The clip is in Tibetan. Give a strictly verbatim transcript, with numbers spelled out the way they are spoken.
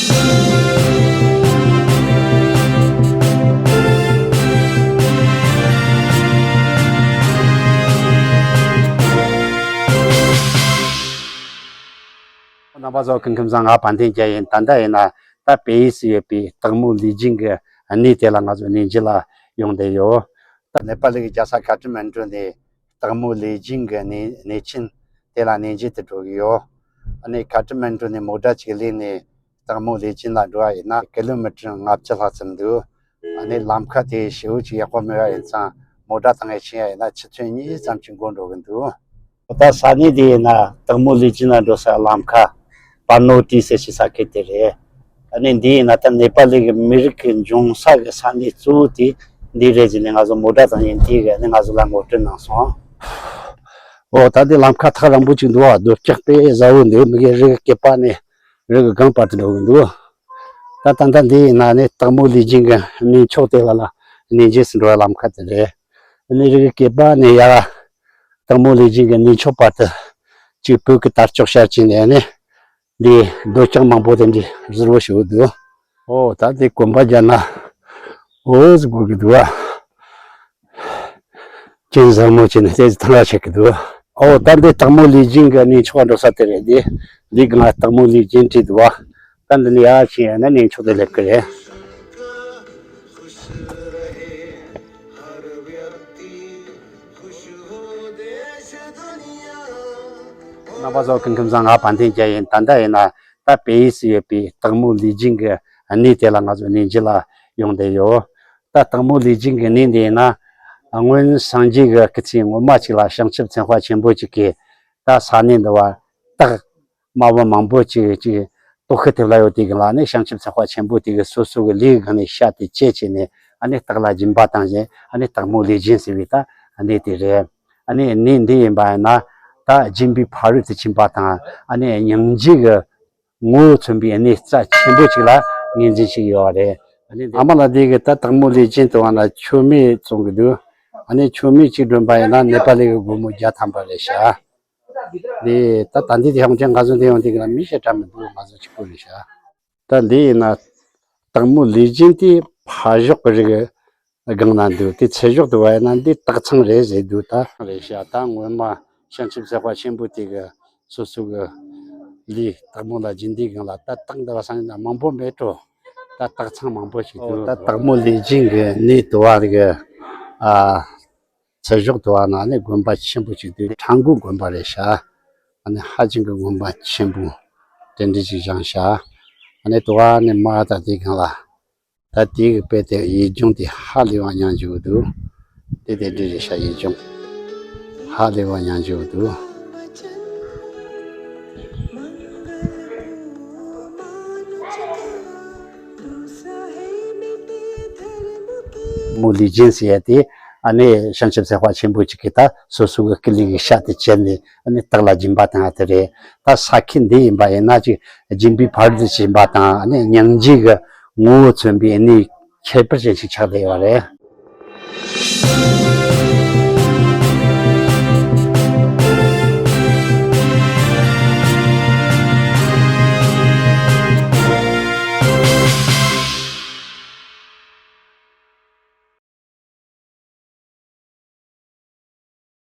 རྣམ་པ་ཚོ་སྐུ་ཁམས་བཟང་། ང་དཔལ་ལྡན་རྒྱལ་ཡིན། ད་ལྟ་ཡིན་ན་ད་པེ་རི་སི་ཡོད་པའི་སྟག་མོ་ལུས་སྦྱིན་གྱི་གནས་དེ་ལ་ང་ཚོ་གནས་མཇལ་ལ་ཡོང་བསྡད་ཡོད། ད་ནེ་པ་ལི་གི་རྒྱལ་ས་ཀ་ཐ་མན་གྲུ་ནས་སྟག་མོ་ལུས་སྦྱིན་གྱི་གནས་གནས་ཆེན་དེ་ལ་གནས་མཇལ་དུ་འགྲོ་གི་ཡོད། ཨ་ནི་ཀ་ཐ་མན་གྲུ་ནས་མོ་ཊ་གཅིག་ལེན་ནས་སྟག་མོ་ལུས་སྦྱིན་ལ་འགྲོ་བ་ཡིན་ན་ཀི་ལོ་མི་ཊར་ལྔ་བཅུ་ལྷག་ཙམ་འདུག། ཨ་ནི་ལམ་ཁ་དེ་ཞེ་པོ་ཅིག་ཡག་པོ་མེད་པ་ཡིན་ཙང་མོ་ཊ་བཏང་ཡས་ཕྱིན་ཡ་ཡིན་ན་ཆུ་ཚོད་གཉིས་ཙམ་ཅིག་འགོར་འགྲོ་གི་འདུག། ད་ས་གནས་དེ་ཡིན་ན་སྟག་མོ་ལུས་སྦྱིན་ལ་འགྲོ་ས་ལམ་ཁ་པ་ནོ་ཏི་ཟེར་ཞིག་ས་ཁུལ་དེ་རེད། ཨ་ནི་འདི་ཡིན་ན་ད་ནེ་པ་ལི་གི་མི་རིགས་ཀྱི་འབྱུང་ས་གི་ས་གནས་གཙོ་བོ་དེ་འདི་རེད་ཟེར་ནས་ང་ཚོ་མོ་ཊ་བཏང་ཡིན་དེ་གི་ཨ་ནི་ང་ཚོ་ལ་ངོ་སྤྲོད་གནང་སོང་། འོ་ད་འདི་ལམ་ཁ་ཐག་རིང་པོ་ཅིག་འདུག་བ། རྡོ་ལྕགས་དཔེ་ཟབ་པོ་འདུག། མི་གི་རི་གི་སྐེད་པ་ནས་རི་གི་སྒང་བར་དུ་འགྲོ་གི་འདུག། ད་ད་ལྟ་འདི་ཡིན་ན་ནི་སྟག་མོ་ལུས་སྦྱིན་གྱི་གནས་མཆོག་དེ་ལ་ལ་གནས་མཇལ་སུ་འགྲོ་བའི་ལམ་ཁ་དེ་རེད། ནི་རི་གི་སྐེད་པ་ནས་ཡར་སྟག་མོ་ལུས་སྦྱིན་གྱི་གནས་མཆོག་བར་དུ་ཅིག་བོད་ཀྱི་དར་ལྕོག་ཤར་གྱི་ནས་ནི་འདི་རྡོ་ལྕགས་མང་པོ་དེ་འདྲ་ཟུར་བོ་ཞིག་འདུག། འོ་ད་འདི་གོམ་པ་རྒྱག་ན་འོ་ཟིག་དགོས་ཀྱི་འདུག་ཨ། གཅན་གཟན་མོ་ཅན་ནི་ལྟས་ཐང་ར་ཆད་ཀྱི་འདུག། ཨོ་ད་འདི་སྟག་མོ་ལུས་སྦྱིན་གྱི་གནས་མཆོག་འགྲོ་ས་དེ་རེད། འདི་འདི་གང་ལ་སྟག་མོ་ལུས་སྦྱིན་བྲིས་འདུག་བ། ད་འདི་ནས་ཡར་ཕྱིན་ཡ་ན་གནས་མཆོག་དེ་སླེབས་ཀྱི་རེད། རྣམ་པ་ཚོ་སྐུ་ཁམས་བཟང་། ང་དཔལ་ལྡན་རྒྱལ་ཡིན། ད་ལྟ་ཡིན་ན་ད་པེ་རི་སི་ཡོད་པའི་སྟག་མོ་ལུས་སྦྱིན་གྱི་གནས་དེ་ལ་ང་ཚོ་གནས་མཇལ་ལ་ཡོང་བསྡད་ཡོད། ད་སྟག་མོ་ལུས་སྦྱིན་གྱི་གནས་འདི་ཡིན་ན་སྔོན་སངས་རྒྱས་ཀྱི་སྐུ་ཚེ་སྔོན་མ་ཅིག་ལ་བྱང་ཆུབ་སེམས་དཔའ་ཆེན་པོ་ཅིག་གིས་ད་ས་གནས་འདི་བ་སྟག་དམར་པོ་མང་པོ་ཅིག་ཅིག་ལྟོགས་ཤི་ཐེབས་ལ་ཡོད་དེ་གི་ལ་ནི་བྱང་ཆུབ་སེམས་དཔའ་ཆེན་པོ་དེ་གི་སོ་སོ་གི་ལུས་གང་ནས་ཤ་དེ་བཅད་བྱས་ནས་ཨ་ནི་སྟག་ལ་སྦྱིན་པ་བཏང་བཞིན་ཨ་ནི་སྟག་མོ་ལུས་སྦྱིན་ཟེར་བའི་ད་གནས་དེ་རེད། ཨ་ནི་གནས་འདི་ཡིན་པ་ཡིན་ན་ད་སྦྱིན་པའི་ཕ་རོལ་ཏུ་ཕྱིན་པ་དང་ཨ་ནི་སྙིང་རྗེ་གི་ངོ་བོ་མཚོན་པའི་གནས་རྩ་ཆེན་པོ་ཅིག་ལ་ངོས་འཛིན་བྱེད་ཀྱི་ཡོད་རེད། ཨ་ནི་འདི་ཨ་མ་ལགས་འདི་གི་ད་སྟག་མོ་ལུས་སྦྱིན་དུ་བ་ན་མཆོད་མེ་བཙོང་གི་འདུག། ཨ་ནི་མཆོད་མེ་གཅིག་སྒྲོན་པ་ཡིན་ན་ནེ་པ་ལི་གི་སྒོར་མོ་བརྒྱ་ཐམ་པ་རེད་ཤག། དེ་ད་ད་འདི་དེ་ཡང་ཅན་ང་ཚོ་འདི་ཡང་འདི་གི་ལ་མི་ཞེ་དྲག་མི་འདུག། ང་ཚོ་གཅིག་པུ་རེད་ཤག། ད་འདི་ཡིན་ན་སྟག་མོ་ལུས་སྦྱིན་དེ་ཕར་ཕྱོགས་ཀྱི་རི་གི་སྒང་ན་འདུག། དེ་ཚུར་ཕྱོགས་དུ་བ་ཡིན་ན་འདི་སྟག་ཚང་རེད་ཟེར་འདུག། ད་རེད་ཤག། ད་སྔོན་མ་བྱང་ཆུབ་སེམས་དཔའ་ཆེན་པོ་དེ་གི་སོ་སོ་གི་ལུས་སྟག་མོ་ལ་སྦྱིན་དུས་སྒང་ལ་ད་སྟག་འདི་བ་སང་ན་མང་པོ་མེད་འགྲོ། ད་སྟག་ཚང་མང་པོ་ཞིག་འདུག། ད་སྟག་མོ་ལུས་སྦྱིན་གི་གནས་དུ་བ་རི་གི་ཨ། ཚུར་ཕྱོགས་དུ་བ་ན་ནི་དགོན་པ་ཆེན་པོ་ཅིག་འདུག། ཁྲ་འགུ་དགོན་པ་རེད་ཤག། ཨ་ནི་ཧ་ཅང་གི་དགོན་པ་ཆེན་པོ་དེ་འདྲ་ཅིག་བཞེངས་ཤག། ཨ་ནི་དུ་བ་ནི་མ་ད་དེ་གང་ལ་ད་དེ་གི་དཔེ་དེ་ཡིད་འབྱུང་དེ་ཧ་ལས་པ་མྱང་འཇུག་འདུག། དེ་དེ་འདྲ་རེད་ཤག། ཡིད་འབྱུང་ཧ་ལས་པ་མྱང་འཇུག་འདུག། མོ་ལུས་སྦྱིན་ཟེར་ཡ་དེ་ཨ་ནི་བྱང་ཆུབ་སེམས་དཔའ་ཆེན་པོ་ཅིག་གིས་ད་སོ་སོ་གི་སྐུ་ལུས་ཀྱི་ཤ་དེ་བཅད་ནས་ཨ་ནི་སྟག་ལ་སྦྱིན་པ་བཏང་ཡ་དེ་རེད། ད་ས་ཁུལ་འདི་ཡིན་པ་ཡིན་ན་ཅིག་སྦྱིན་པའི་ཕ་རོལ་ཏུ་ཕྱིན་པ་དང་ཨ་ནི་སྙིང་རྗེ་གི་ངོ་བོ་མཚོན་པའི་གནས་ཁྱད་པར་ཅན་ཞིག་ཆགས་བསྡད་ཡོད་རེད།